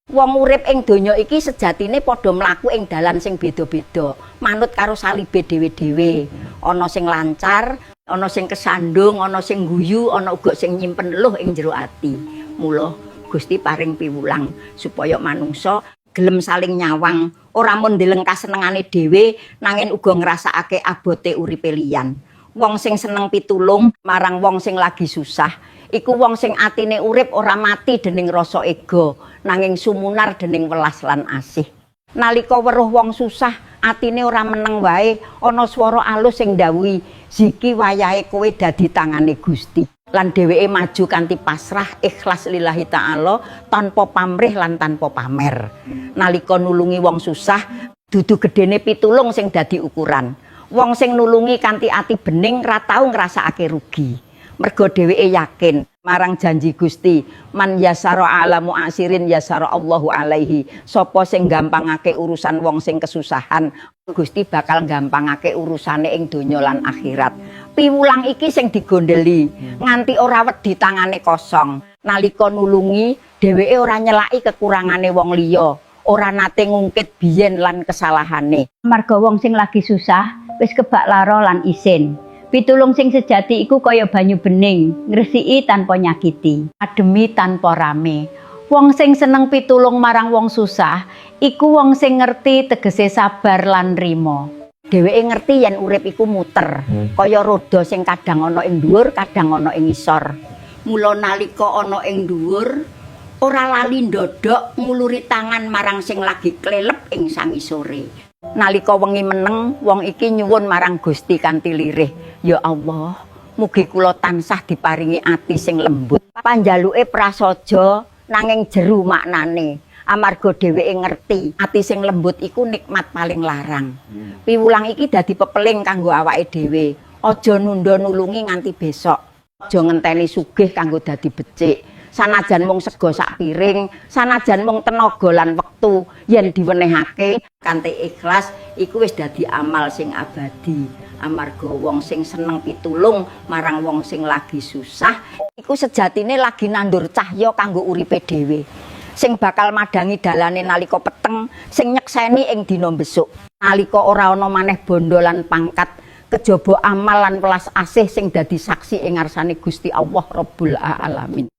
Wong urip ing donya iki sejatine padha mlaku ing dalan sing beda-beda, manut karo salibe dhewe-dhewe. Ana sing lancar, ana sing kesandung, ana sing guyu, ana uga sing nyimpen luh ing jero ati. Mula Gusti paring piwulang supaya manungsa gelem saling nyawang, ora mun ndeleng kasenengane dhewe, nanging uga ngrasakake abote uripe liyan. Wong sing seneng pitulung marang wong sing lagi susah, iku wong sing atine urip ora mati dening rasa ego, nanging sumunar dening welas lan asih. Nalika weruh wong susah, atine ora meneng wae, ana swara alus sing ndhawuhi, "Ziki, wayahe kowe dadi tangane Gusti." Lan dheweke maju kanthi pasrah ikhlas lillahi ta'ala, tanpa pamrih lan tanpa pamer. Nalika nulungi wong susah, dudu gedene pitulung sing dadi ukuran. Wong sing nulungi kanthi ati bening ra tau ngrasakake rugi. Mergo dheweke yakin marang janji Gusti, "Man yasara ala mu'asirin yasara Allahu alaihi." Sapa sing gampangake urusan wong sing kesusahan, Gusti bakal gampangake urusane ing donya lan akhirat. Piwulang iki sing digondeli nganti ora wedi tangane kosong. Nalika nulungi, dheweke ora nyelaki kekurangane wong liya, ora nate ngungkit biyen lan kesalahane. Marga wong sing lagi susah wis kebak lara lan isin. Pitulung sing sejati iku kaya banyu bening, ngresiki tanpa nyakiti, ademi tanpa rame. Wong sing seneng pitulung marang wong susah iku wong sing ngerti tegese sabar lan rima. Dheweke ngerti yen urip iku muter, kaya roda sing kadang ana ing dhuwur, kadang ana ing ngisor. Mula nalika ana ing dhuwur, ora lali ndodok nguluri tangan marang sing lagi klelep ing sangisore. Nalika wengi meneng, wong iki nyuwun marang Gusti kanthi lirih, "Ya Allah, mugi kula tansah diparingi ati sing lembut." Panjaluke prasaja nanging jeru maknane. Amarga dheweke ngerti ati sing lembut iku nikmat paling larang. Piwulang iki dadi pepeling kanggo awake dhewe. Aja nunda nulungi nganti besok. Aja ngenteni sugih kanggo dadi becik. Sanajan mung sego sak piring, sanajan mung tenaga lan wektu yen diwenehake kanthi ikhlas, iku wis dadi amal sing abadi. Amarga wong sing seneng pitulung marang wong sing lagi susah, iku sejatine lagi nandur cahya kanggo uripe dhewe, sing bakal madangi dalane nalika peteng, sing nyekseni ing dina besuk. Nalika ora ana maneh bondo lan pangkat, kejaba amal lan welas asih sing dadi saksi ing ngarsane Gusti Allah Rabbul Alamin.